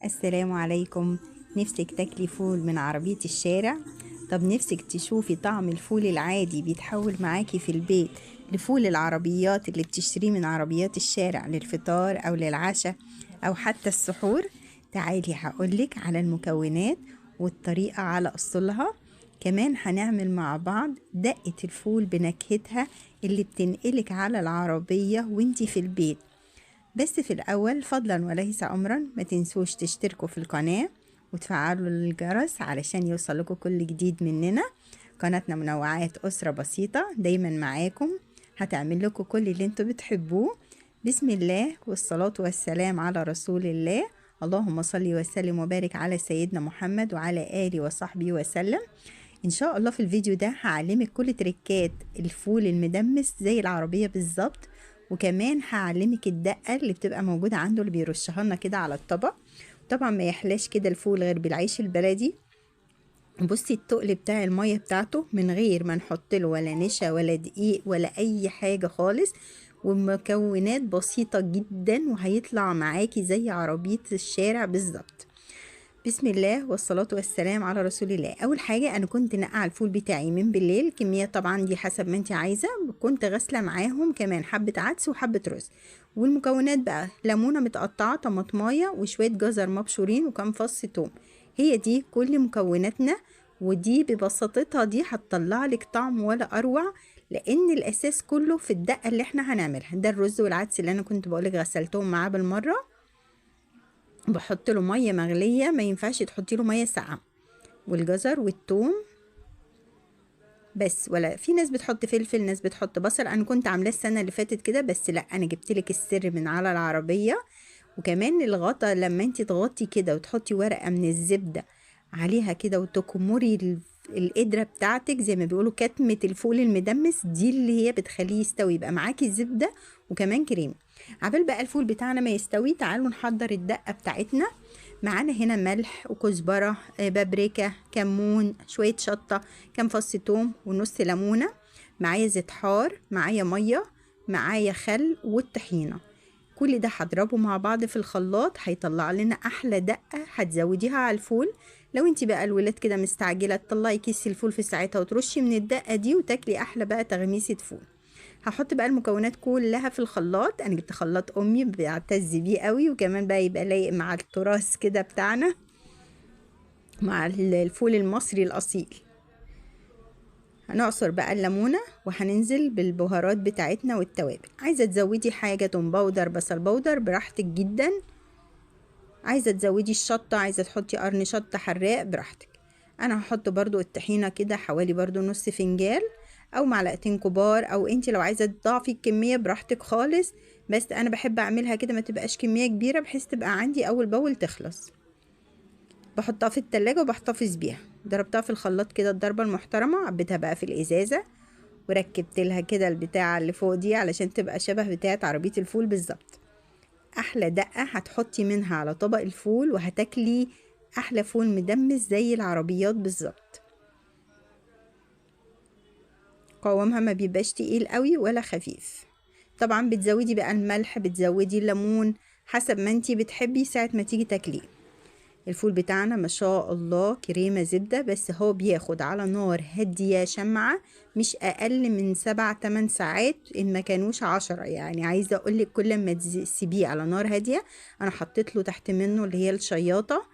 السلام عليكم. نفسك تاكلي فول من عربية الشارع؟ طب نفسك تشوفي طعم الفول العادي بيتحول معاكي في البيت لفول العربيات اللي بتشتريه من عربيات الشارع للفطار أو للعشاء أو حتى السحور؟ تعالي هقولك على المكونات والطريقة على أصولها. كمان هنعمل مع بعض دقة الفول بنكهتها اللي بتنقلك على العربية وانتي في البيت. بس في الأول فضلا وليس أمرا ما تنسوش تشتركوا في القناة وتفعلوا الجرس علشان يوصلكوا كل جديد مننا. قناتنا منوعات أسرة بسيطة دايما معاكم، هتعمل لكم كل اللي انتوا بتحبوه. بسم الله والصلاة والسلام على رسول الله، اللهم صل وسلم وبارك على سيدنا محمد وعلى آله وصحبه وسلم. إن شاء الله في الفيديو ده هعلمك كل تريكات الفول المدمس زي العربية بالظبط، وكمان هعلمك الدقة اللي بتبقى موجودة عنده اللي بيرشها لنا كده على الطبق. طبعا ما يحلاش كده الفول غير بالعيش البلدي. بصي التقل بتاع المية بتاعته من غير ما نحط له ولا نشا ولا دقيق ولا اي حاجة خالص، ومكونات بسيطة جدا، وهيطلع معاكي زي عربية الشارع بالظبط. بسم الله والصلاة والسلام على رسول الله. أول حاجة أنا كنت نقع الفول بتاعي من بالليل، كمية طبعا دي حسب ما انت عايزة. كنت غاسلة معاهم كمان حبة عدس وحبة رز. والمكونات بقى ليمونة متقطعة، طماطماية، وشوية جزر مبشورين، وكام فص توم. هي دي كل مكوناتنا، ودي ببساطتها دي هتطلع لك طعم ولا أروع، لأن الأساس كله في الدقة اللي احنا هنعملها. ده الرز والعدس اللي أنا كنت بقولك غسلتهم معاه بالمرة. بحط له مية مغليه، ما ينفعش تحطي له مية ساقعه، والجزر والثوم بس. ولا في ناس بتحط فلفل، ناس بتحط بصل. انا كنت عاملاه السنة اللي فاتت كده، بس لا انا جبت لك السر من على العربية. وكمان الغطا لما انت تغطي كده وتحطي ورقة من الزبدة عليها كده وتكمري القدرة بتاعتك زي ما بيقولوا كتمه الفول المدمس دي اللي هي بتخليه يستوي، يبقى معاكي زبدة وكمان كريم. عبال بقى الفول بتاعنا ما يستوي تعالوا نحضر الدقة بتاعتنا. معانا هنا ملح وكزبره، بابريكا، كمون، شوية شطه، كام فص توم، ونص ليمونه، معايا زيت حار، معايا مية، معايا خل، والطحينه. كل ده هضربه مع بعض في الخلاط، هيطلع لنا احلى دقه هتزوديها على الفول. لو انت بقى الولاد كده مستعجلة تطلعي كيس الفول في ساعتها وترشي من الدقة دي وتاكلي احلى بقى تغميسه فول. هحط بقى المكونات كلها في الخلاط. انا جبت خلاط امي بعتز بيه قوي، وكمان بقى يبقى لايق مع التراث كده بتاعنا، مع الفول المصري الاصيل. هنعصر بقى الليمونه وهننزل بالبهارات بتاعتنا والتوابل. عايزه تزودي حاجة، توم powder، بصل powder، براحتك جدا. عايزه تزودي الشطه، عايزه تحطي قرن شطه حراق، براحتك. انا هحط برضو الطحينه كده حوالي برضو نص فنجان او معلقتين كبار، او انت لو عايزه تضاعفي الكمية براحتك خالص، بس انا بحب اعملها كده ما تبقاش كمية كبيرة بحيث تبقى عندي اول باول تخلص. بحطها في التلاجة وبحتفظ بيها. ضربتها في الخلاط كده الضربة المحترمة، عبيتها بقى في الازازه وركبت لها كده البتاعه اللي فوق دي علشان تبقى شبه بتاعه عربية الفول بالظبط. احلى دقه هتحطي منها على طبق الفول وهتاكلي احلى فول مدمس زي العربيات بالظبط. قوامها ما بيبقاش تقيل قوي ولا خفيف. طبعا بتزودي بقى الملح، بتزودي الليمون حسب ما انتي بتحبي ساعة ما تيجي تاكليه. الفول بتاعنا ما شاء الله كريمة زبدة، بس هو بياخد على نار هادية شمعة مش أقل من 7-8 ساعات إن ما كانوش 10. يعني عايزة أقولك كل ما تسيبيه على نار هادية. أنا حطيت له تحت منه اللي هي الشياطة،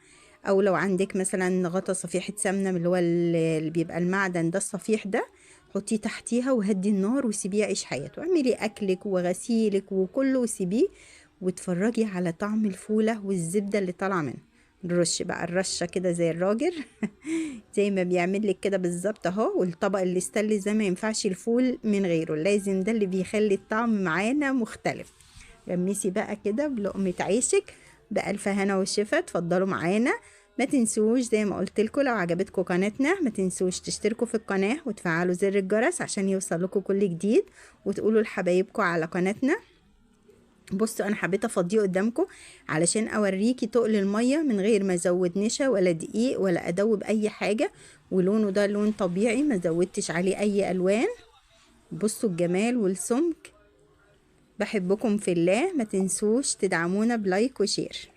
أو لو عندك مثلا غطا صفيحة سمنة من اللي هو اللي بيبقى المعدن ده الصفيح ده، حطيه تحتيها وهدي النار وسيبيه يعيش حياته. اعملي أكلك وغسيلك وكله وسيبيه، واتفرجي على طعم الفولة والزبدة اللي طالعة منه. نرش بقى الرشه كده زي الراجل زي ما بيعمل لك كده بالظبط اهو. والطبق اللي استل زي ما ينفعش الفول من غيره، لازم ده اللي بيخلي الطعم معانا مختلف. غمسي بقى كده بلقمه عيشك بألف هنا وشفا. اتفضلوا معانا. ما تنسوش زي ما قلت لكم لو عجبتكم قناتنا ما تنسوش تشتركوا في القناة وتفعلوا زر الجرس عشان يوصل لكم كل جديد، وتقولوا لحبايبكم على قناتنا. بصوا انا حبيت افضيه قدامكم علشان اوريكي تقل المية من غير ما ازود نشا ولا دقيق ولا ادوب اي حاجة، ولونه ده لون طبيعي ما زودتش عليه اي الوان. بصوا الجمال والسمك. بحبكم في الله، ما تنسوش تدعمونا ب like و share.